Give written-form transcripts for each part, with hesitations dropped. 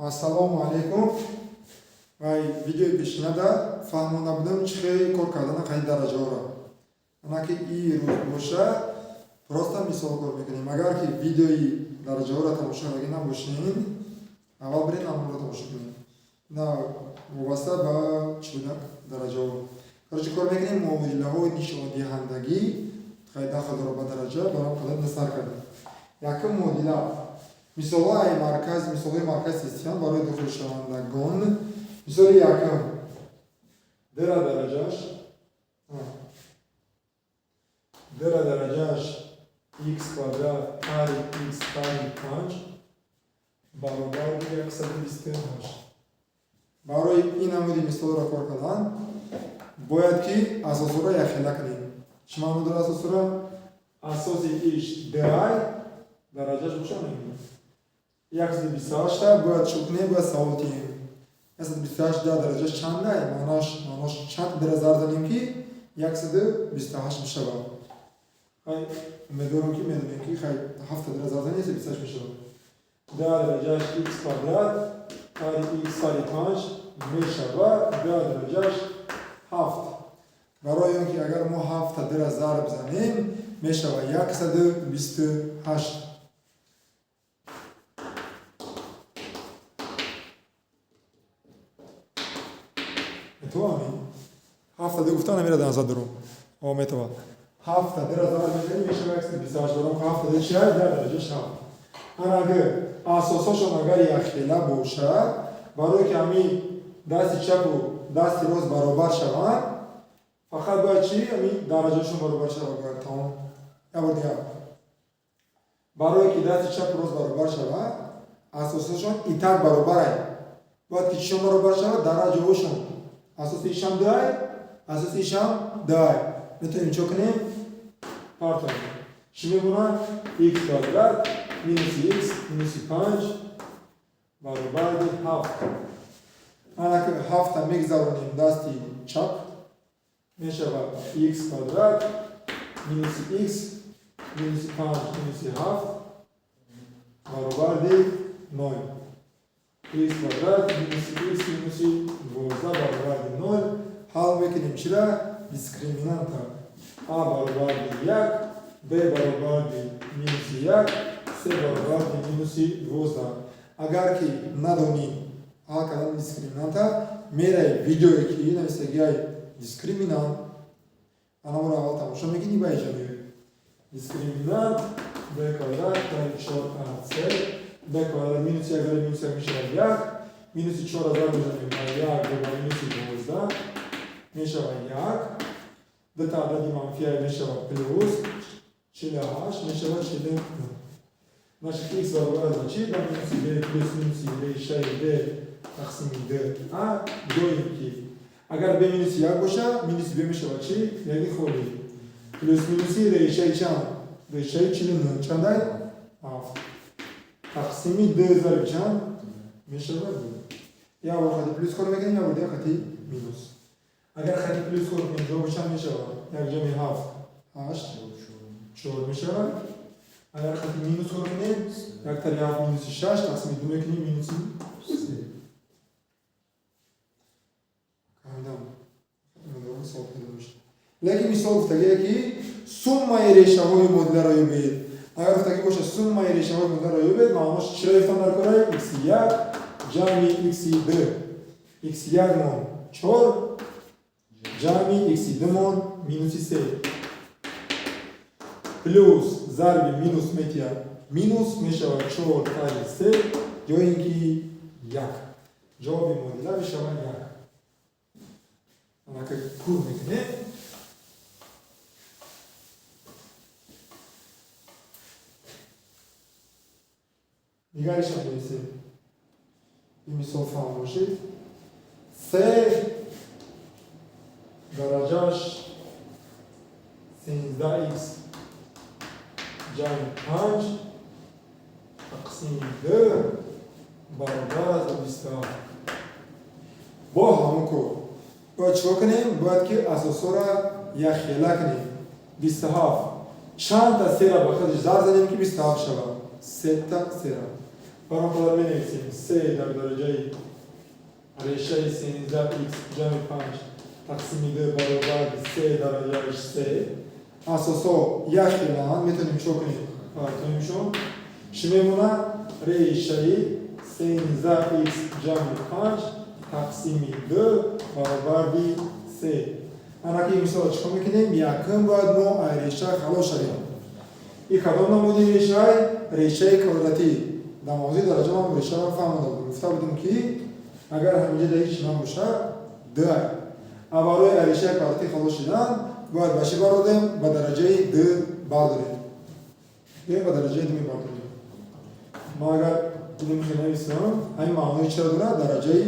Ассалому алайкум. Вай видеои пешинада фаҳмонда будам, чӣ хел кор кардана қайди дараҷаҳоро. Ана ки и рӯз боша, просто мисол кор мекунем. Агар ки видеои дараҷаҳоро тамошо кардаги набошед, аввал биред амонро тамошо кунед. На вобаста ба чӣ будак дараҷаҳо. Короче, кор мекунем муомилаҳои нишондиҳандагӣ қайд дахл дорад ба дараҷа, барам қадар насар кардем. Якум муодила. Мисолҳои марказ, мисолҳои марказ система барои дохилшавандагон. Мисоли якум. Дра дараҷаш дра дараҷаш x квадрат тари x тари 5 баробар 128. Барои ин намуди мисолро кор кардан бояд ки асосҳоро якхела кунем. Чӣ маъно дорад асосҳоро? Асоси иш ди дараҷаш боша мегӯем. 128-та бояд чӣ кунем? Бояд савол диҳем. 128 да дараҷаш чандай? Маънош чанд дара зарб занем, ки 128 мешавад? Хай, умедворам, ки медонем, ки хай ҳафта дара зарб занем, 128 мешавад. Да дараҷаш x квадрат тари x тари 5 мешавад да дараҷаш 7. Барои он ки агар мо ҳафта дара зарб занем, мешавад 128. Метавонӣ? Ҳафта ду гуфта намера дар назар дорум. О, метавон. Ҳафта дара зарб мезанем, мешавад 128. Баром ҳафта ду чи дар дараҷаш 7. Ана агар асосҳошон агар якхела бошад, барое ки ҳамин дасти чапу дасти рост баробар шаванд, фақат бояд чи? Ҳамин дараҷашон баробар шавад, бояд тамом. Як бор дигар. Барое ки дасти чапу рост баробар шавад, асосҳошон итак баробаранд. Бояд ки чишон баробар шавад? Дараҷаҳошон. Асоси ишам дай, асоси ишам дай. Метавонем чо кунем? Партоем. Чӣ мемонад? X квадрат минуси x минуси 5 баробари 7. Ана ки ҳафта мегзаронем дасти чап, мешавад x квадрат минуси x минуси 5 минуси 7 баробари 0. X квадрат минуси x минуси 12 баробари 0. Ҳал мекунем чира? Дискриминанта. А баробари 1, b баробари минуси 1, c баробари минуси 12. Агар ки надонӣ ҳал кардани дискриминанта, мераи видеое ки нависагиай дискриминант, анаморо аввал тамошо мекунӣ, ба иҷа меоӣ. Дискриминант b квадрат тари 4ac, b квадрат минус 1 зарби минус 1 мешавад 1, минуси 4 зарб мезанем ба 1 ба минуси 12 мешавад 1, дута адади манфия мешавад плюс, 48 мешавад 49. Значит, x баробар аст ба чи? Ба минуси b плюс минуси решаи b тақсими d а, ҷоем ки агар b минуси 1 бошад, минуси b мешавад чи? Яки холӣ. Плюс минуси решаи чанд? Решаи 49 чандай? 7. Тақсими d зарби чанд? Мешавад ду. Як бор хати плюс кор мекунем, як бор дигар хати минус. Агар хати плюс кор кунем, ҷавоб чанд мешавад? Як ҷамъи ҳафт ҳашт, чор мешавад. Агар хати минус кор кунем, як тари ҳафт минуси шаш, тақсими ду мекунем, минуси се. Фаҳмидам. Умедворам, савол пайдо мешавад. Лекин мисол гуфтагие, ки суммаи решаҳои муодиларо ёбед. Агар гуфтагӣ бошад суммаи решаҳои муодиларо ёбед, маънош чиро ёфтан дар кора? Икси як ҷамъи икси ду. Икси як мон чор, ҷамъи икси ду мон минуси се. Плюс зарби минус метиҳад минус, мешавад чор тари се ё ин ки як. Ҷавоби муодила мешавад як. Анака пур мекунем. Дигаришам нависем. Ин мисол фаҳм бошед. Се дараҷаш 13 х ҷамъи панҷ тақсими д баробар аст ба 27. Бо ҳамон кор. Бояд чикор кунем? Бояд ки асосҳоро якхела кунем. 27. Чандта сера ба худаш зарб занем, ки 27 шавад? Сета сера. Баробар менависем се дар дараҷаи решаи 13 х ҷамъи 5 тақсими 2 баробари се дараҷаи се. Асосҳо як хеланд, метавонем чико кунем? Партоимшон. Чӣ мемонад? Решаи 13 х ҷамъи 5 тақсими 2 баробари се. Анаки мисол чико мекунем? Якум бояд мо ай реша халос шавем. И кадом намуди решай? Решаи квадратӣ. Дар мавзӯи дараҷа ман решаро фаҳмода будем. Гуфта будем, ки агар ҳаминҷа да ҳеҷ набошад, д ай. А барои ай решаи квадратӣ халос шудан бояд ба чӣ бардорем? Ба дараҷаи д бардорем. Биёем, ба дараҷаи д мебардорем. Ма агар инро нависам, ҳамин маънои чиро дорад? Дараҷаи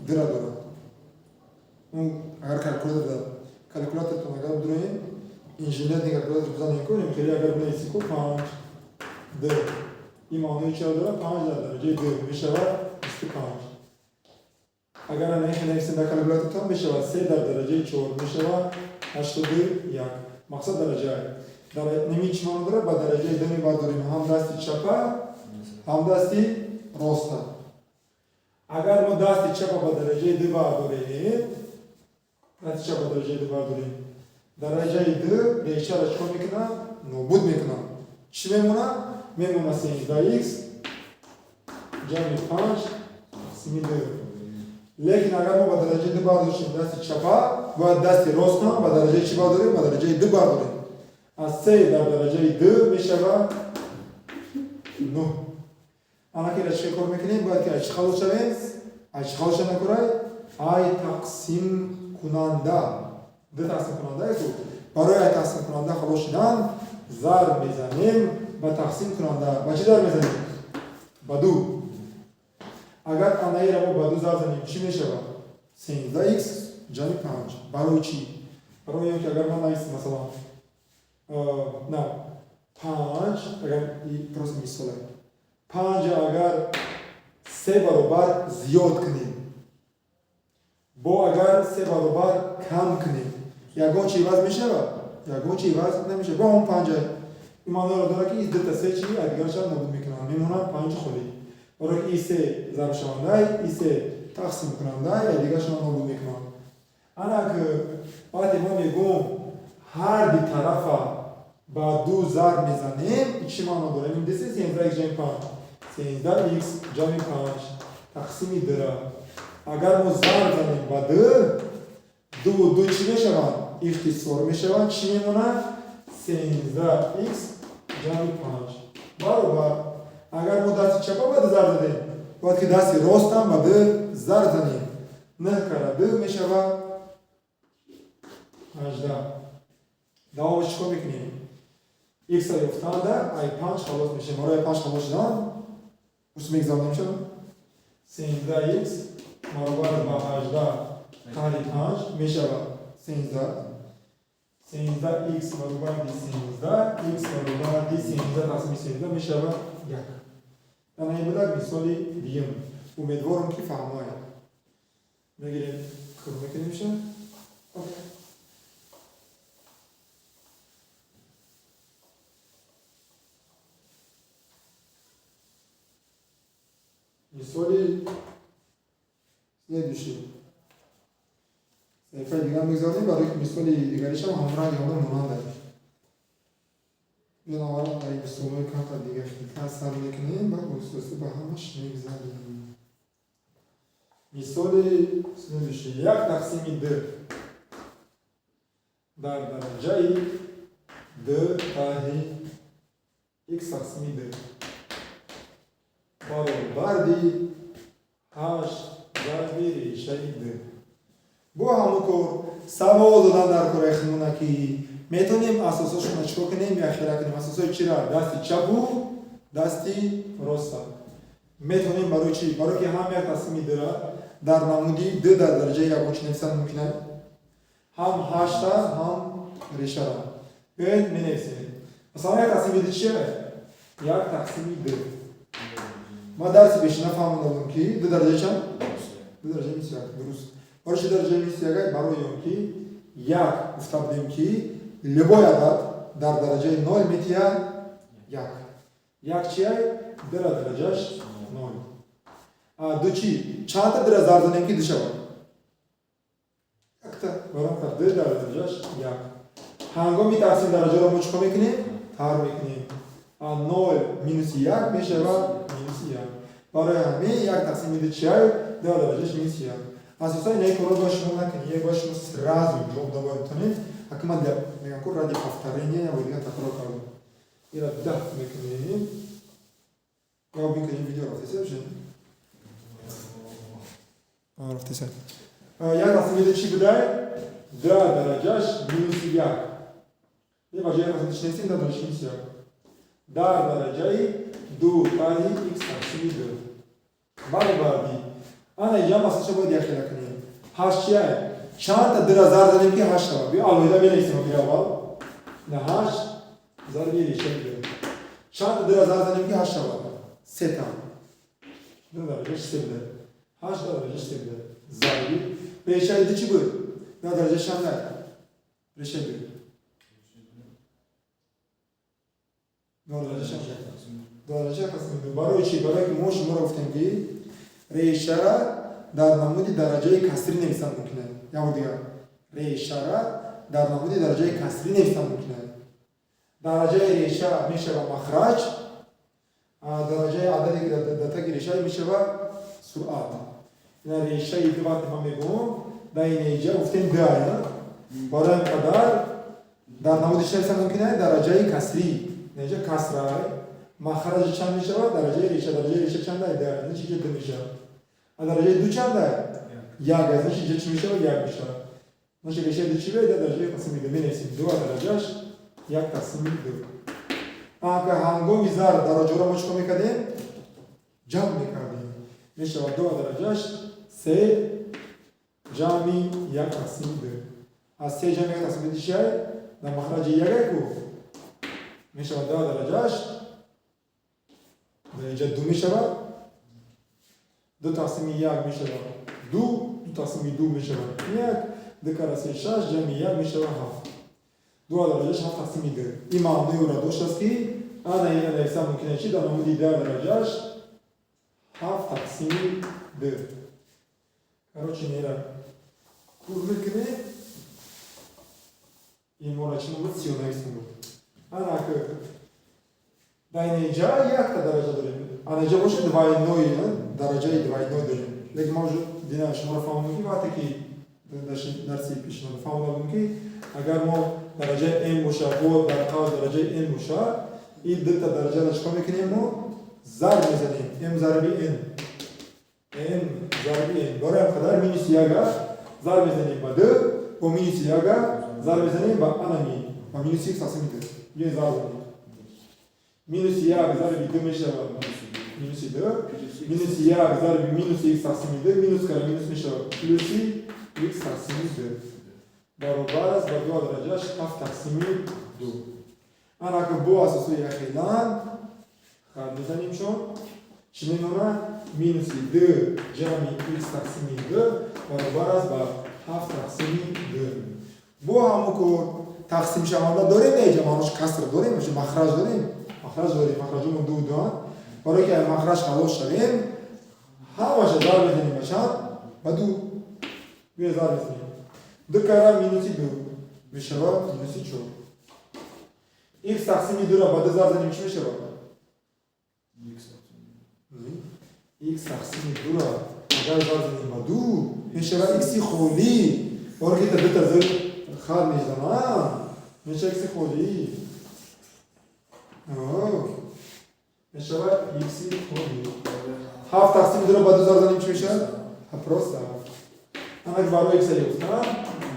дра дорад. Агар калькулятортон агар бидуроем, инженерни калькулятор бизанем, кунем хеле, агар бинависӣ ку панҷ д, ин маънои чиро дорад? Панҷ дар дараҷаи д мешавад 25. Агар ана нависем дар калькулятортон, мешавад се дар дараҷаи чор, мешавад 81. Мақсад дараҷа ними чӣ маъно дорад? Ба дараҷаи д мебардорем ҳам дасти чапа, ҳам дасти роста. Агар мо дасти чапа ба дараҷаи д бардорем, дасти чапа ба дараҷаи д бардорем, дараҷаи д решаро чикор мекунад? Нобуд мекунад. Чӣ мемонад? Мемонад 13 х ҷамъи панҷ тақсими д. Лекин агар мо ба дараҷаи д бардоштем дасти чапа, бояд дасти рост ҳам ба дараҷаи чӣ бардорем? Ба дараҷаи д бардорем. Аз се дар дараҷаи д мешавад нӯҳ. Анаки ра чӣ кор мекунем? Бояд ки аз чӣ халос шавем? Аз чӣ халос шавем накурай? Ай тақсимкунанда, д тақсимкунанда ку. Барои ай тақсимкунанда халос шудан зарб мезанем ба тақсимкунанда. Ба чӣ зарб мезанем? Ба ду. Агар анаиро мо ба ду зарб занем, чӣ мешавад? 13 х ҷамъи панҷ. Барои чӣ? Барои он ки агар ман нависам, масалан, на панҷ, агар просто мисоле, панҷ агар се баробар зиёд кунем, бо агар се баробар кам кунем, ягон чи иваз мешавад? Ягон чи иваз намешавад, бо ҳамон панҷа. Ин маъноро дорад, ки дута се чи аз дигарша нобуд мекунанд, мемонад панҷ холӣ. Барои ки и се зарбшавандай, и се тақсимкунандай, аз дигарша нобуд мекунанд. Анак вақте мо мегӯм ҳар ди тарафа ба ду зарб мезанем, чӣ маъно дорад? Ин десе 13 х ҷамъи панҷ, 13 х ҷамъи панҷ тақсими дра агар мо зарб занем ба д, ду ду чӣ мешаванд? Ихтисор мешаванд. Чӣ мемонад? 13 х ҷамъи панҷ баробар. Агар мо дасти чапа ба д зарб задем, бояд ки дасти ростам ба д зарб занем. Нӯҳ кара д мешавад 18. Давомаш чӣ кор мекунем? Х-ро ёфтанда ай панҷ халос мешавем. Барои ай панҷ халос шудан ус мегзаронем, чаро 13 х баробар ба 18 таҳри панҷ мешавад 13. 13 х баробари 13, х баробари 13 тақсими 13 мешавад як. Ана ин будак мисоли дуюм. Умедворам, ки фаҳмояд. Мегирем, кор мекунем ша. Окей. Мисоли следующий. Саҳифаи дигар мегзаронем, барои ки мисоли дигаришам ҳамранги ҳама монанда. Биён, аввал ай мисолҳои камтар дига хелтар сар мекунем, баъд оҳиста ба ҳамаш мегзарем. Мисоли следующий: як тақсими д дар дараҷаи д таҳи х тақсими д баробарди ҳашт зарби решаи д. Бо ҳамон кор савол додан дар кораи хунуна, ки метавонем асосҳошонро чикор кунем? Якхела кунем. Асосҳои чира? Дасти чапу дасти роста метавонем. Барои чӣ? Барои ки ҳам як тақсими дра дар намуди д дар дараҷаи ягончи нависан мумкин аст, ҳам ҳашта, ҳам решара. Биёед, менависем. Масалан, як тақсими д чия? Як тақсими д, ма дарси пешина фаҳмондам, ки д дараҷаи чанд? Д дараҷаи минус як, дуруст. Барои чи дараҷаи минус як? Барои он ки як гуфта будем, ки любой адад дар дараҷаи нол метиҳад як. Як чия? Дра дараҷаш Ноль. Ду чӣ? Чандта дура зарб занем, ки ду шавад? Якта. Барои ҳам ду дар дараҷаш як. Ҳангоми тақсим дараҷаро мо чӣ кор мекунем? Тар мекунем. Ноль минуси як мешавад минуси як. Барои ҳамин як тақсими ду чиай? Ду дараҷаш минуси як. Асосан инаи корро бояд шумо накунед, бояд шумо сразу ҷавоб дода битонед. Ҳаки ман мегӯям, ку ради повторения як бор дигар такрор кардам. Ира даф мекунем. Ё бикунем, видео рафтеса бошед? Рафтеса. Як тақсими ду чӣ будай? Ду дараҷаш минуси як. Ин ба ҷои як тақсими ду чӣ нависем? Ду дараҷаш минуси як. Дар дараҷаи ду таи икс тақсими ду. Баробарди. Ана инҷа масалаша бояд якхела кунем. Ҳашт чиай? Чандта дура зарб занем, ки ҳашт шавад? Биё, алоҳида менависем охири аввал. На ҳашт зарби решаи ду. Чандта дура зарб занем, ки ҳашт шавад? Сета. Ду дараҷаш се буда. Ҳашт дар дараҷаш се буда. Зарби решаи ду чӣ буд? Дар дараҷаш чанда? Решаи ду. Дар дараҷаш чанда? Дар дараҷаш тақсими ду. Барои чӣ? Барои ки мо шуморо гуфтем, ки решара дар намуди дараҷаи касрӣ нависан мумкин аст. Як бор дигар. Решара дар намуди дараҷаи касрӣ нависан мумкин аст. Дараҷаи реша мешавад махраҷ, дараҷаи ададе, ки дар таги реша, мешавад суръат. Ина решаи ду вақте ман мегӯям, дар ин эҷа гуфтем ду ая. Барои ҳамин қадар дар намуди чӣ нависан мумкин аст? Дараҷаи касрӣ. Инҷа касрай. Махраҷи чанд мешавад? Дараҷаи реша. Дараҷаи реша чанд ай? Ду. Значит, инҷа ду мешавад. А дараҷаи ду чанд ай? Як. Значит, инҷа чӣ мешавад? Як мешавад. Значит, решаи ду чӣ беда? Дараҷаи тақсими ду менависем. Ду дараҷаш як тақсими ду. Ака ҳангоми зарб дараҷаро мо чӣ кор мекардем? Ҷамъ мекардем. Мешавад ду дараҷаш се ҷамъи як тақсими ду. Аз се ҷамъи як тақсими ду чӣ ай? Дар махраҷи як ай ку? Мешавад ду дараҷаш дар инҷа ду мешавад. Ду тақсими як мешавад ду, ду тақсими ду мешавад як, ду кара се шаш, ҷамъи як мешавад ҳафт. Ду дараҷаш ҳафт тақсими ду. Ин маънои ӯро доштааст, ки ана ина нависан мумкин аст чӣ? Дар намуди ду дараҷаш ҳафт тақсими ду. Короче, нера кур мекунем. Ин мора чӣ буд? Сиёнавис буд. Ана ки дар инҷа якта дараҷа дорем. Ана инҷа бошад двойной, дараҷаи двойной дорем. Лекин ма уже дина шуморо фаҳмондам, ки вақте ки дарси пешина фаҳмонда будем, ки агар мо дараҷаи м бошад, бо дар қавс дараҷаи н бошад, ин дута дараҷаро чикор мекунем мо? Зарб мезанем. М зарби н. М зарби н. Барои ҳам қадар минуси яга зарб мезанем ба ду, бо минуси яга зарб мезанем ба анами, ба минуси х тақсими ду. Биёед, зарб занем. Минуси як зарби ду мешавад минуси ду, минуси як зарби минуси х тақсими ду, минус кара минус мешавад плюси х тақсими ду. Баробар аст ба ду дараҷаш ҳафт тақсими ду. Ана ки бо асосҳои якхелан хат мезанем шон. Чӣ мемонад? Минуси ду ҷамъи х тақсими ду баробар аст ба ҳафт тақсими ду. Бо ҳамон кор тақсимшаванда дорем, на инҷа маънош каср дорем, махраҷ дорем, махраҷ дорем, махраҷумон ду дуанд. Барои ки махраҷ халос шавем, ҳамаша зарб мезанем ба чанд? Ба ду. Биё, зарб мезанем. Ду кара минуси ду мешавад минуси чор. Х тақсими дура ба ду зарб занем, чӣ мешавад? Х тақсими дура агар зарб занем ба ду, мешавад икси холӣ. Барои ки дута зир хат мезанам, мешавад икси холӣ. Мешавад икси холӣ. Ҳафт тақсими дура ба ду зарб занем, чӣ мешавад? Просто ҳафт. Ана барои икса ёфтан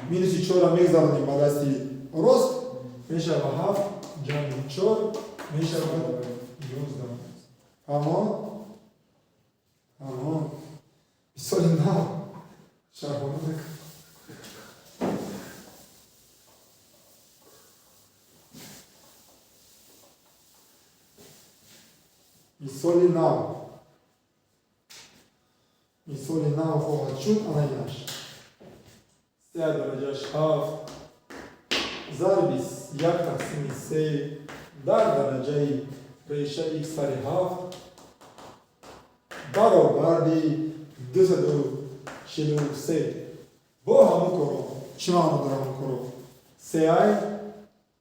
минуси чорро мегзаронем ба дасти рост, мешавад ҳафт ҷамъи чор мешавад 11. Фаҳмон? Фаҳмон. Мисоли нав шарҳона мекунам. Мисоли нав. Мисоли нав хоҳад шуд ана инаш. Се дараҷаш ҳафт зарби як тақсими се дар дараҷаи реша х сари ҳафт Баробари 243. Бо ҳамун коро. Чӣ маъно дора ҳамун коро? Сеай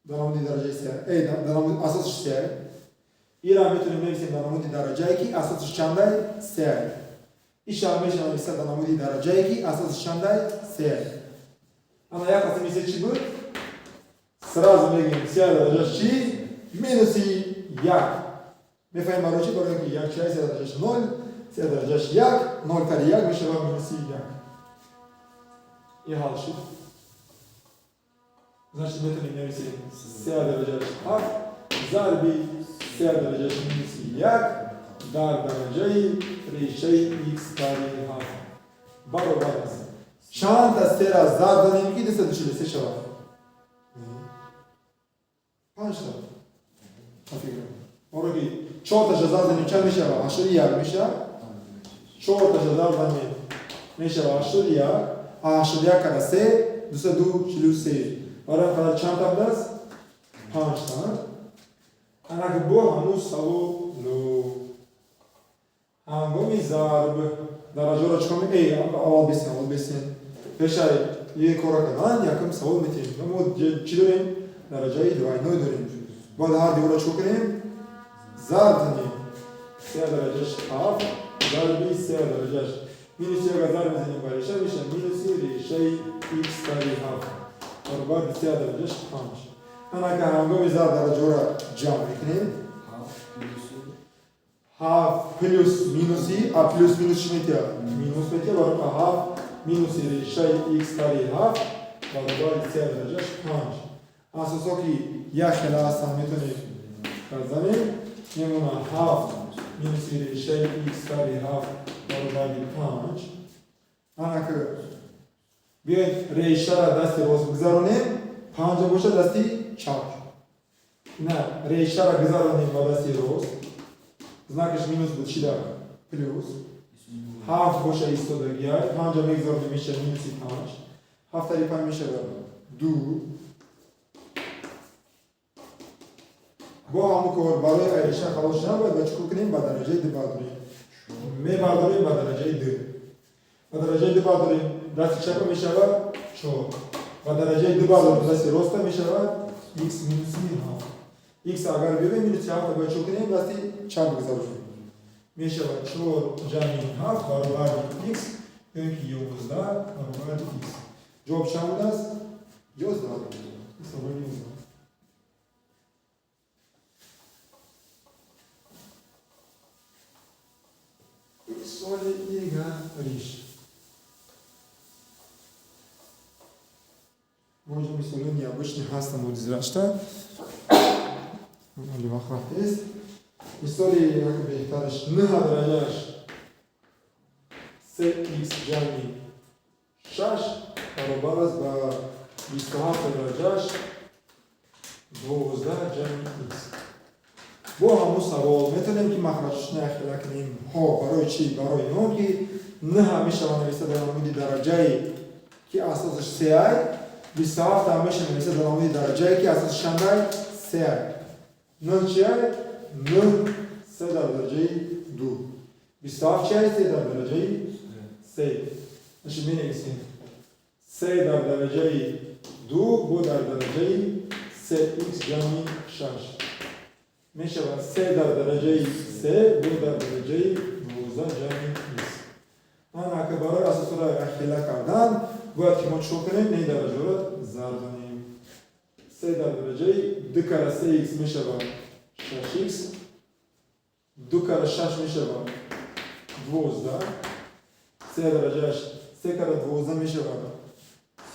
дар намуди дараҷаи се, дар намуди асосиш сеай. Ира метавонем нависем дар намуди дараҷае ки асосиш чандай? Сеай. Иша мешава нависа дар намуди дараҷае ки асосиш чандай? Сеай. Ана як қисми се чӣ буд? Сразу мегӯем се дараҷаш чӣ? Минуси як. Мефаҳмем барои чӣ? Барои ки як чай се дараҷаш нол, се дараҷаш як, нол тари як мешава минуси як. И ҳал шуд. Значит, метавонем нависем се дараҷаш ҳафт зарби се дараҷаш минуси як дар дараҷаи решаи х тари ҳафт баробар аст. Чанда сера зарб занем ки 243 шавад? Панҷта. Фикр. Оро ки чорташа зарб занем чанд мешавад? 81 мешавад. Чорташа зарб занем мешавад 81. 81 кара се 243. Барои қадар чанд та будааст? Панҷта. Анак бо ҳамун саволу. Ҳангоми зарб дараҷаро чикор аввал бесен, аввал бесен. Пешаи ин корро кардан якум савол метиҳем. Мо чӣ дорем? Дараҷаи двойной дорем. Бояд ҳар дуро чикор кунем? Зарб занем. Се дараҷаш ҳафт зарби се дараҷаш минуси як зарб мезанем ба реша мешавад минуси решаи х тари ҳафт баробар се дараҷаш панҷ. Анака ҳангоми зарб дараҷаро ҷамъ мекунем. Ҳафт плюс минуси, а плюс минус чӣ метиҳад? Минус метиҳад, баробар ҳафт минуси решаи х тари ҳафт баробари се дараҷаш панҷ. Асосо ки як хела ҳастанд метавонем занем. Мемонад ҳафт минуси решаи х тари ҳафт баробари панҷ. Анака биёед решаро дасти рост гузаронем, панҷа бошад дасти чап. На, решаро гузаронем ба дасти рост. Знакаш минус буд, чӣ дар? Плюс. Ҳафт боша истодагиай, панҷа мегузаронем мешавад минуси панҷ. Ҳафт тари панҷ мешавад ду. Бо ҳамун кор барои реша халос шудан бояд ба чӣ кор кунем? Ба дараҷаи ду бардорем. Мебардорем ба дараҷаи ду. Ба дараҷаи ду бардорем, дасти чапа мешавад чор. Ба дараҷаи ду бардорем, дасти роста мешавад х минуси ҳафт. Х агар биёбем минуси ҳафт бояд чӣ кунем? Дасти чап гузаронем. Мешавад чор ҷамъи ҳафт баробари х, ё ин ки 11 баробари х. Ҷавоб чанд будааст? 11. Х баробари 11. Соли дигариш. Можно мисоли необычный ҳастанд мудизрашта. Вале вақт рафтест. Мисоли як беҳтараш нӯҳ дараҷаш се х ҷамъи шаш баробар аст ба 27 дараҷаш 12 ҷамъи х. Бо ҳамун савол метавонем ки махраҷашро яхела кунем. Ҳо, барои чӣ? Барои он ки нӯҳ мешавад нависта дар намуди дараҷае ки асосаш сеай, 27 ҳам мешавад нависта дар намуди дараҷае ки асосаш чандай? Сеай. Нӯҳ чиай? Нӯҳ се дар дараҷаи ду. 27 чиай? Се дар дараҷаи се. Значит, менависем се дар дараҷаи ду бо дар дараҷаи се х ҷамъи шаш. Мешавад се дар дараҷаи се бо дар дараҷаи 12 ҷамъи х. Анака барои асосро яхела кардан бояд ки мо чӣ кунем? Не дараҷаро зарб занем. Се дар дараҷаи ду кара се х мешавад шаш х, ду кара шаш мешавад 12, се дараҷаш се кара 12 мешавад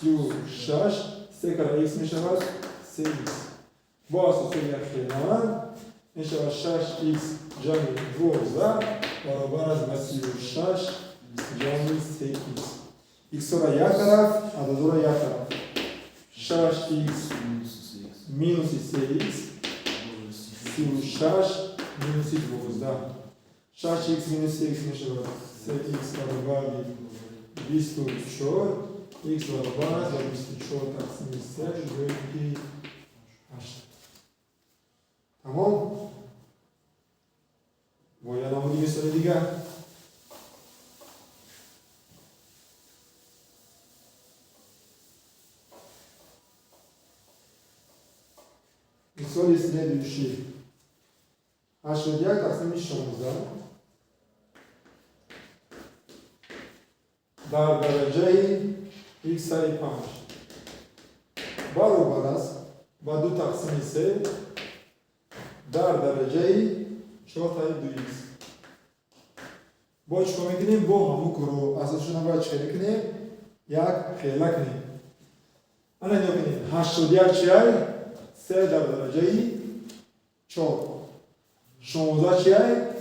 36, се кара х мешавад се х. Бо асоси яхелан мешавад шаш х ҷамъи 12 баробар аст ба 36 ҷамъи се х. Х-ро як тараф, ададро як тараф. Шаш х минуси се х, 36 минуси 12. Шаш х минус се х мешавад се х баробари 24, х баробар аст ба 24 тақсими се ҷойи ҳашт. Тамом? Бо як намуди мисоли дигар. Мисоли следующий: 81 тақсими 16 дар дараҷаи иксаи 5 баробар аст ба 2 тақсими 3 дар дараҷаи 4 таи 2 икс. Бо чӣ кор мекунем? Бо ҳамун кӯро асосшона бояд чӣ хеле кунем? Як хела кунем. Ана, нигоҳ кунем: 81 чиай? Се дар дараҷаи чор. 16 чиай?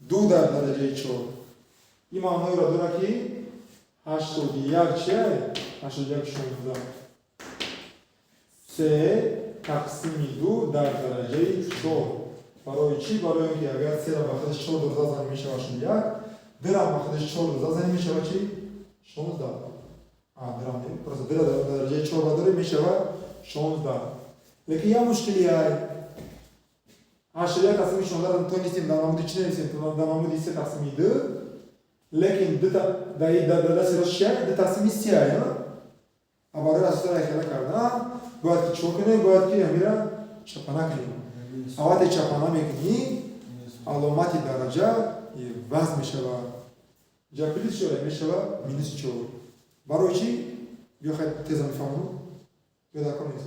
Ду дар дараҷаи чор. Ин маъноеро дорад, ки 81 чиай? 81, 16, се тақсими ду дар дараҷаи чор. Барои чӣ? Барои он ки агар сера ба худаш чор доза занем, мешавад 61, дурам ба худаш чор доза занем, мешавад чӣ? 16. Дурам не, просто дура дар дараҷаи чор бадорем, мешавад 16. Лекин як мушкили ай: 81 тақсими 16 тонистем дар намуди чӣ нависем? Дар намуди се тақсими ду. Лекин дар дасти рост чия? Ду тақсими се. А барои асосро хела кардан бояд ки чӣ кунем? Бояд ки ҳамира чапана кунем. Аввале чапана мекунӣ, аломати дараҷа вазн мешавад. Ҷа плюс чора мешавад, минуси чор. Барои чӣ? Биё, хай, теза мефаҳмонам ё дар кор нест?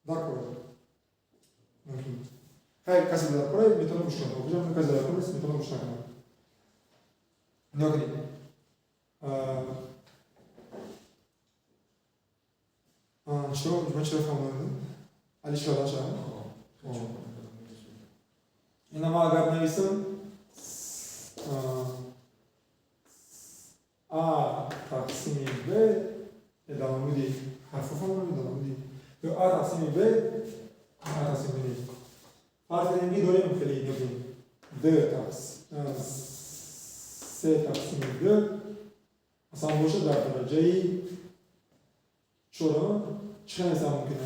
Дар кор мумкин. Хай, касе дар кора метавона гӯш кунад, касе дар кор нест, метавона гӯш накунад. Нигоҳ кунед. Чиро ман чиро фаҳмонам? Али чиро наша? Ина ма агар нависам а тақсими б дар намуди ҳарфо фаҳмонам, дар намуди ё а тақсими б, а тақсими б нест. Фарз кунем, ки дорем хеле нигоҳ, д се тақсими д масалан бошад дар дараҷаи чорум, чӣ хел нависам мумкин?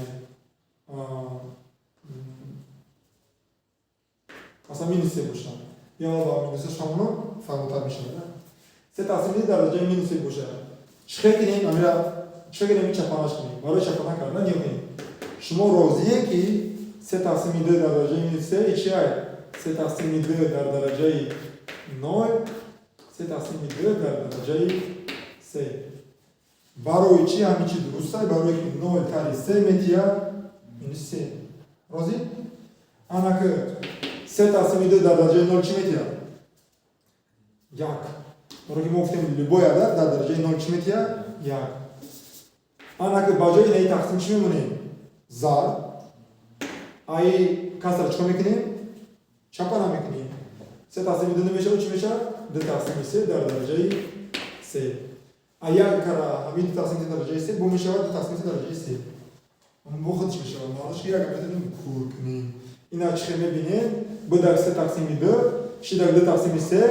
Масалан, минус се бошад. Ё ба минусаш фаҳмонам, фаҳмотар мешавад. Се тақсими д дар дараҷаи минус се бошад, чӣ хел кунем амира? Чӣ хел кунем, чапанаш кунем? Барои чапана кардан, нигоҳ кунем: шумо розие, ки се тақсими д дар дараҷаи минус се чи ай? Се тақсими д дар дараҷаи нол, се тақсими д дар дараҷаи се. Барои чӣ ҳамин чи дуруст ай? Барое ки нол тари се метия минус се. Розӣ? Ана ки се тақсими д дар дараҷаи нол чӣ метия? Як. Барое ки мо гуфтем, любой адад дар дараҷаи нол чӣ метия? Як. Ана ки ба ҷои инаи тақсим чӣ мемонем? Зарб. Аи касра чикор мекунем? Чапана мекунем. Се тақсими ду намешавад, чӣ мешавад? Ду тақсими се дар дараҷаи се. А як кара ҳамин ду тақсими се дараҷаи се бо мешавад ду тақсими се дараҷаи се, бо худш мешавад. Маънош ки як метавонем кур кунем. Ина чӣ хел мебинем? Будак се тақсими ду, шидак ду тақсими се,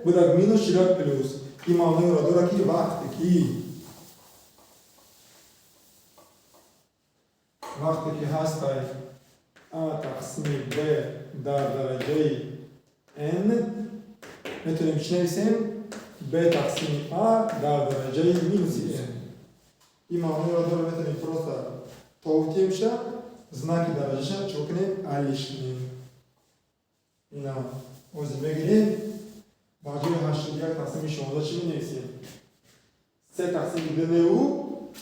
будак минус, шидак плюс. Ин маъноеро дорад, ки вақте ки ҳастай а тақсими б дар дараҷаи n, метавонем чӣ нависем? Б тақсими а дар дараҷаи минуси n. Ин маъноеро дорад, метавонем просто товтемша, знаки дараҷаша чӣ кунем? Алиш кунем. Ина ҳозир мегирем, ба ҷои 81 тақсими 16 чӣ менависем? Се тақсими ду неу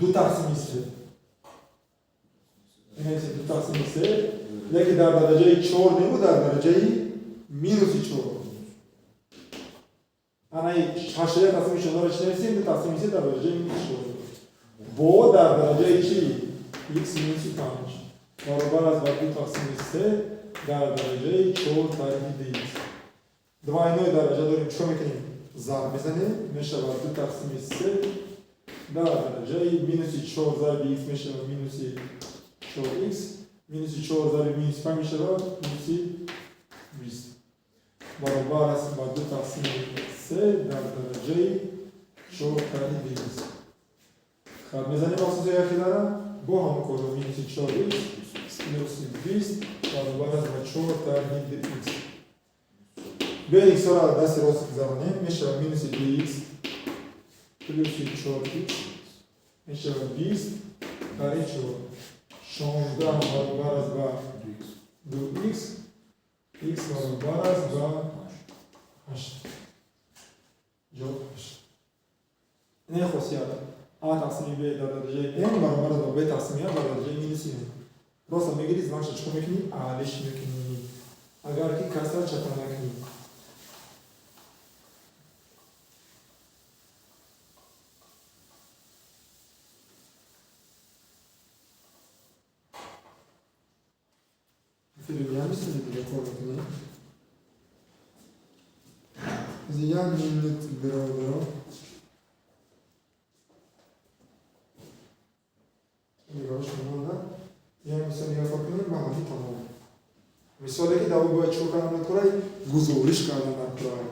ду тақсими се менависем, ду тақсими се, лекин дар дараҷаи чор неу дар дараҷаи минуси чор. Анаи 81 тақсими 16 чӣ нависем? Ду тақсими се дар дараҷаи минуси чор бо дар дараҷаи чӣ? Х минуси панҷ баробар аст ба ду тақсими се дар дараҷаи чор тариқи дх. Двойной дараҷа дорем, чикор мекунем? Зарб мезанем, мешавад ду тақсими се дар дараҷаи минуси чор зарби х мешавад минуси чор х, минуси чор зарби минуси панҷ мешавад минуси 20, баробар аст ба ду тақсими се дар дараҷаи чор тариқи дх. Хат мезанем асоси якилара бо ҳамон коро: минуси чор х плюси 20 баробар аст ба чор тариқи дх. Биёед, иксҳоро дасти рост гузаронем, мешавад минуси дх плюси чор х мешавад 20 тари чор. 16 баробар аст ба 2х, х баробар аст ба 8. Ҷавоб 8. Ин хосият а тақсими б дар дараҷаи n баробар аст ба б тақсими а дар дараҷаи минуси n. Просто мегирӣ, знакша чикор мекунӣ? Алиш мекунӣ. Агар ки касра чапа накунӣ. Филиям мисли дига кор мекунӣ. Як минут биродаро. Нигоҳ шумо як мисол нигоҳ кор кунем, ба ҳамин тамом. Мисоле ки дар ӯ бояд чикор кардан накунай, гузориш кардан накунай.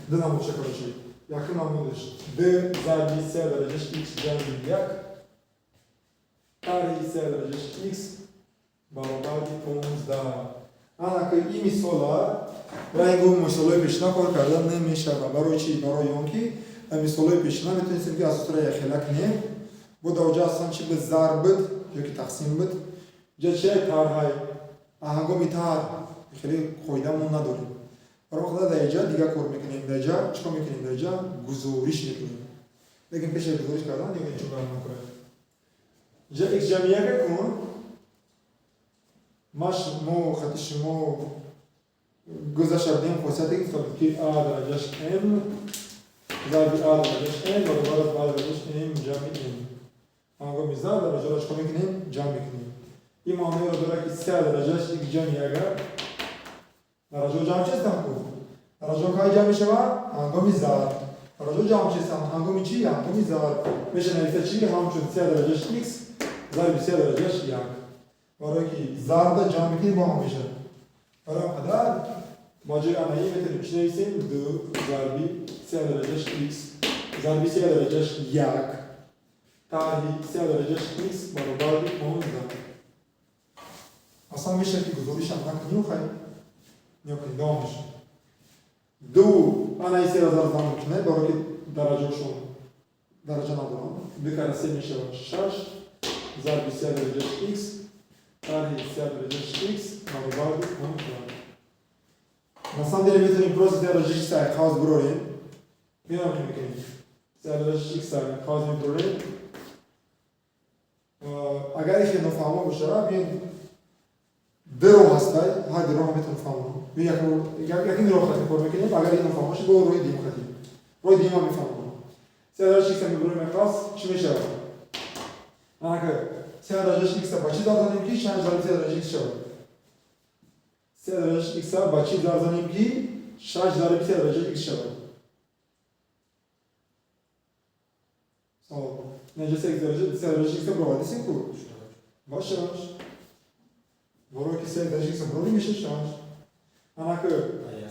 Ду намудша, короче. Якум намудаш д зарби се дараҷаш x ҷамъи як тарҳи се дараҷаш x баробари 15. Ана ки ин мисола ранги мисолҳои пешина кор кардан намешавад. Барои чӣ? Барои он ки дар мисолҳои пешина метавонистем ки асосро якхела кунем. Бо дар оҷа аслан чи буд? Зарб буд ё ки тақсим буд. Ҷа чи тарҳай? Ҳангоми тарҳ хеле қоидамон надорем. Барои худа дар иҷа дигар кор мекунем. Дар иҷа чӣ кор мекунем? Дар иҷа гузориш мекунем. Лекин пеш аз гузориш кардан нигоҳ чӣ кор мекунем? Иҷа x ҷамъи як кун. Мо хати шумо гузашта будем хосияте ки гуфта буд ки а дараҷаш m зарби а дараҷаш n баробар аст ба а дараҷаш m ҷамъи n. Ҳангоми зарб дараҷаро чикор мекунем? Ҷамъ мекунем. Ин маъноеро дорад ки се дараҷаш x ҷамъи як дараҷаҳо ҷамъ честанд ку? Дараҷаҳо кай ҷамъ мешаванд? Ҳангоми зарб. Дараҷаҳо ҷамъ честанд ҳангоми чӣ? Ҳангоми зарб. Меша нависта чӣ? Ҳамчун се дараҷаш x зарби се дараҷаш як. Барое ки зарбда ҷамъ мекунем бо ҳам мешавад. Барои он қадар ба ҷои анаи метавонем чӣ нависем? Ду зарби се дараҷаш x зарби се дараҷаш як тарҳи се дараҷаш x баробари 15. Аслан мешавад ки гузоришам накунем, хай нигоҳ кунед, давом мешавад. Ду анаи сера зарб зам мекунем, барое ки дараҷаҳошон дараҷа надоранд. Ду кара се мешавад шаш зарби се дараҷаш x тарҳи се дараҷаш x баробари 15. На самом деле метавонем просто се дараҷаш x қавс бирорем. Медонам ки мекунем. Се дараҷаш x қавс мебирорем. Агар ихе нофаҳмо бошад, биён ду роҳ ҳастай, ҳар ду роҳ метавон фаҳмон. Якин роҳ хати кор мекунем, агар ин нофаҳмо бошад, бо роҳи дуюм хати. Роҳи дуюм ҳам мефаҳмонам. Се дараҷаш x мебирорем қавс, чӣ мешавад? Анака се дараҷаш x ба чӣ зарб занем ки шаш зарби се дараҷаш x шавад? Се дараҷаш x ба чӣ зарб занем ки шаш зарби се дараҷаш x шавад? Савол. Инҷа се дараҷаш x бировардисем ку? Ба шаш. Барое ки се дараҷаш x бирорем меша шаш. Анака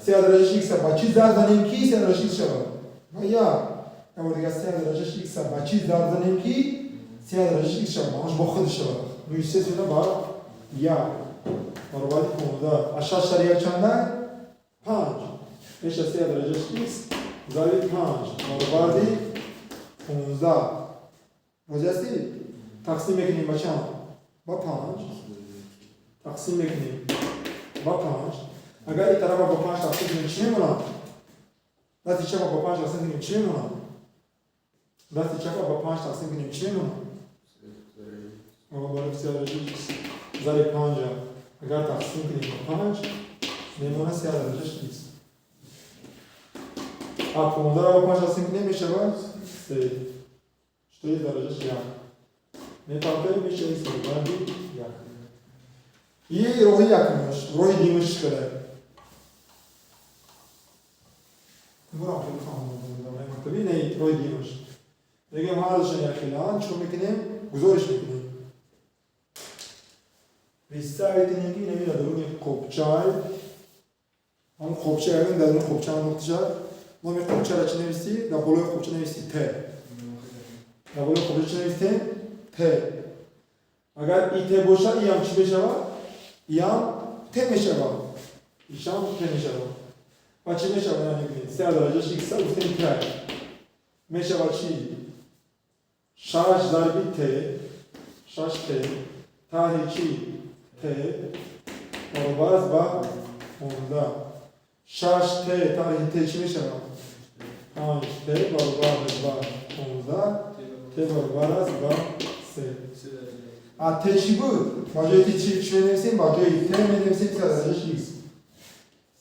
се дараҷаш x ба чӣ зарб занем ки се дараҷаш x шавад? Ба як. Як бор дигар се дараҷаш x ба чӣ зарб занем ки се дараҷаш x шавад? Маънош бо худ шавад. Ну естественно ба як. Баробари 15. А шаш шари як чанда? Панҷ. Меша се дараҷаш x зарби панҷ баробари 15. Розӣ ҳастӣ? Тақсим мекунем ба чанд? Ба панҷ. Тақсим мекунем ба панҷ. Агар ин тарафа ба панҷ тақсим кунем, чӣ мемонад? Дасти чапа ба панҷ тақсим кунем, чӣ мемонад? Дасти чапа ба панҷ тақсим кунем, чӣ мемонад? Барои се дараҷа x зарби панҷа агар тақсим кунем ба панҷ, мемонад се дараҷаш x. А 15-ро ба панҷ тақсим кунем, мешавад се. Что есть дараҷаш як. Мепартоем, мешавад x баробари як. И роҳи якумаш, роҳи дуюмаш чӣ када? Бурам хеле фаҳмонам дар мактаби, не, роҳи дуюмаш. Мегӯем ҳардушон якхелаанд, чикор мекунем? Гузориш мекунем. Представить кунем ки инами дар даруни қобчай, ҳамон қобча ягон дар даруни қобча андохта шавад. Номи қобчаро чӣ навистӣ? Дар болои қобча навистӣ Т. Дар болои қобча чӣ навистем? Т. Агар и Т бошад, и ҳам чӣ мешавад? И ҳам Т мешавад. Ишам Т мешавад. Ва чӣ мешавад? Ина мебинед. Се дараҷаш x гуфтем Т. Мешавад чӣ? Шаш зарби Т, шаш Т. Тарҳи чӣ? Т баробар аст ба 15. 6 т тарҳи т чӣ мешавад? 5 т баробар аст ба 15, т баробар аст ба 3. А т чӣ буд? Ба ҷои т чӣ менависем? Ба ҷои т менависем се дараҷаш х.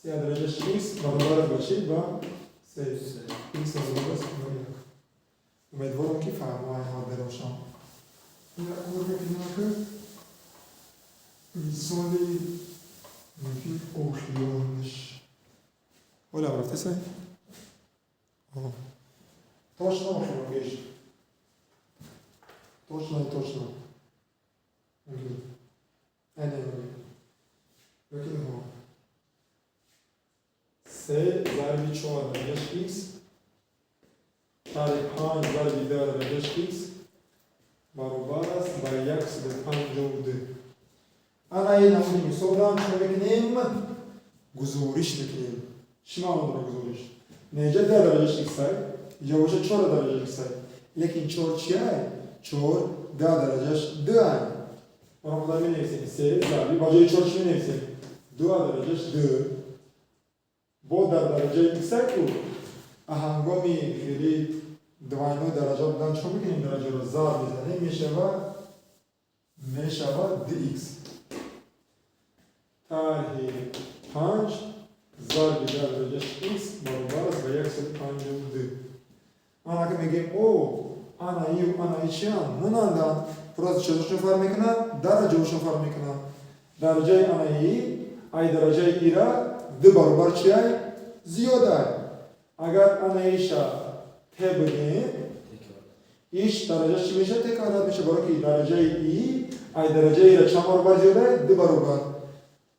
Се дараҷаш х баробар аст ба чӣ? Ба се. Х баробар аст ба 1. Умедворам, ки фаҳмои ҳарде равшан. Мисоли мумкин охиронаш. Оля, рафтесай? Точно охиронгеш. Точно и точно. Мумкин. Не, не, не. Ёки не. Се зарби чор дараҷаш х тарҳи панҷ зарби ду дараҷаш х баробар аст ба 152. Ана ин намуди мисолро чӣ мекунем? Гузориш мекунем. Чӣ маъно дорад гузориш? Неҷа ду дараҷаш х ай, иҷо боша чор дараҷаш х ай. Лекин чор чиай? Чор ду дараҷаш ду ай. Баробар менависем се зарби, ба ҷои чор чӣ менависем? Ду дараҷаш ду. Бо дар дараҷаи х ай ку, ҳангоми хеле двойной дараҷа будан чӣ мекунем? Дараҷаро зарб мезанем, мешавад dx. Тарҳи панҷ зарби дар дараҷаш х баробар аст ба 152. Ана ки мегӯем, о, ана ю, ана и чианд? Монанданд. Просто чизошон фарқ мекунад? Дараҷаошон фарқ мекунад. Дараҷаи ана и ай дараҷаи ира ду баробар чиай? Зиёдай. Агар ана иша т бигем, иш дараҷаш чӣ мешавад? Т квадрат мешавад, барои ки дараҷаи и ай дараҷаи ира чанд баробар зиёдай? Ду баробар.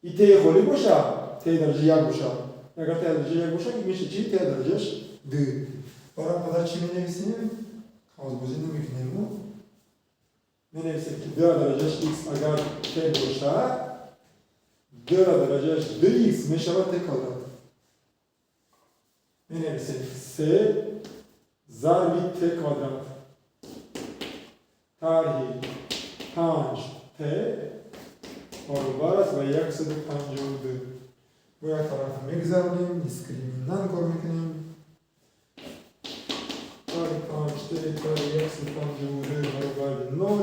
И т холӣ боша, т дараҷа як боша, агар т дараҷа як боша, меша чӣ? Т дараҷаш ду. Барои қадар чӣ менависем? Қавсбозӣ намекунем, менависем, ки ду дараҷаш х агар т боша, ду дараҷаш ду х мешавад т квадрат. Менависем се зарби т квадрат тарҳи панҷ т баробар аст ба 152. Бо як тараф мегузаронем, дискриминант кор мекунем. Тарҳи панҷ т тарҳи 152 баробари нол.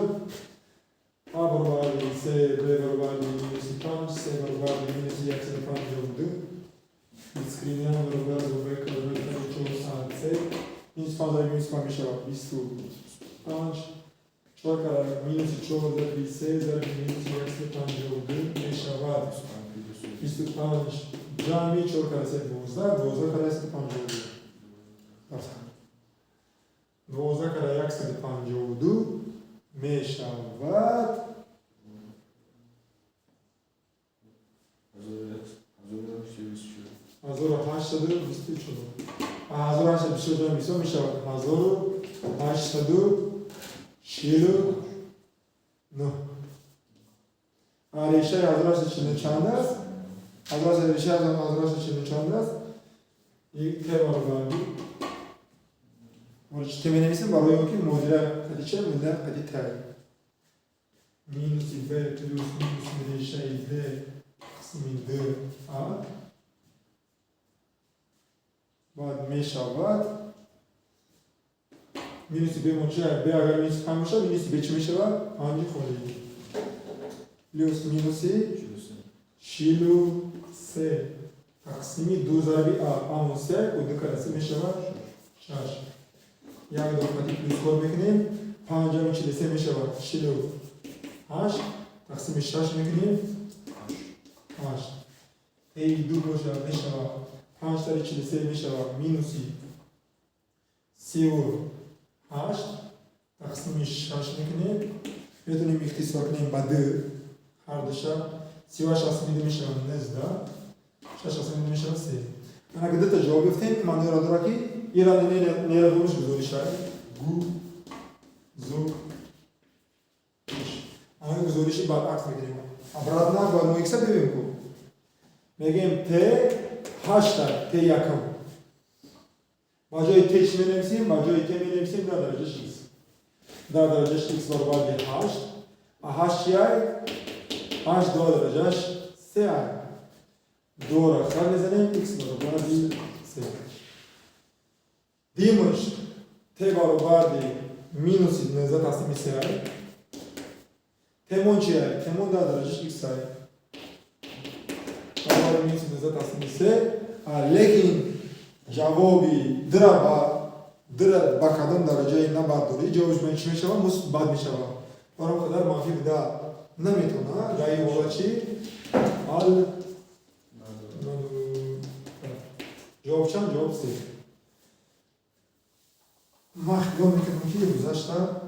А баробари се, б баробари минуси панҷ, се баробари минуси 152. Дискриминант баробар аст ба б квадрат тарҳи чор а с. Минус панҷ зарби минус панҷ мешавад 25. Чор кара минуси чор зарби се зарби минуси 152 мешавад 25 ҷамъи чор кара се 12, 12 кара 152. 12 кара 152 мешавад 1824. 1824 ҷамъи бисёр мешавад 1849. Решаи 1849 чанд аст? Решаи 1849 чанд аст? Т баробари т менависем, барои он ки модила қади че? Модила қади т. Минуси б плюс минуси решаи д қисми д а баъд мешавад минуси б мо чи? Б агар минуси панҷ бошад, минуси б чӣ мешавад? Панҷи холӣ. Плюс минуси 43 тақсими ду зарби а. Амон се ку, ду кара се мешавад шаш. Як дорқати плюс кор мекунем. Панҷ ҷамъи 43 мешавад 48, тақсими шаш мекунем, ҳашт. Ти ду бошад, мешавад панҷ тари 43 мешавад минуси 38, тақсими шаш мекунем. Метавонем ихтисор кунем ба ду ҳардуша. 38 тақсими ду мешавад 19, шаш тақсими ду мешавад се. Ана ки дута ҷавоб ёфтем, маъноеро дорад, ки ира нера дониш гузориша гу зу иш. Ана гузориши баръакс мекунем, обратно бояд мо икса бибем ку. Мегӯем, т ҳашта, т якум. Ба ҷои т чӣ менависем? Ба ҷои т менависем дар дараҷаи х. Дар дараҷаи х баробари ҳашт. А ҳашт чиай? Ҳашт ду дараҷаш сеай. Дора хат мезанем, х баробари се. Димаш т баробари минуси 19 тақсими сеай. Темон чиай? Темон дар дараҷаш х ай баробари минуси 19 тақсими се. Лекин ҷавоби дира ба дира ба кадом дараҷаи набардорӣ, ҷавобаш ба чӣ мешавад? Мусбат мешавад. Барои қадар манфӣ буда наметавонад. Дар ин ҳолат чӣ ҳал? Ҷавоб чанд? Ҷавоб се. Ман хиёл мекардам, ки гузашта.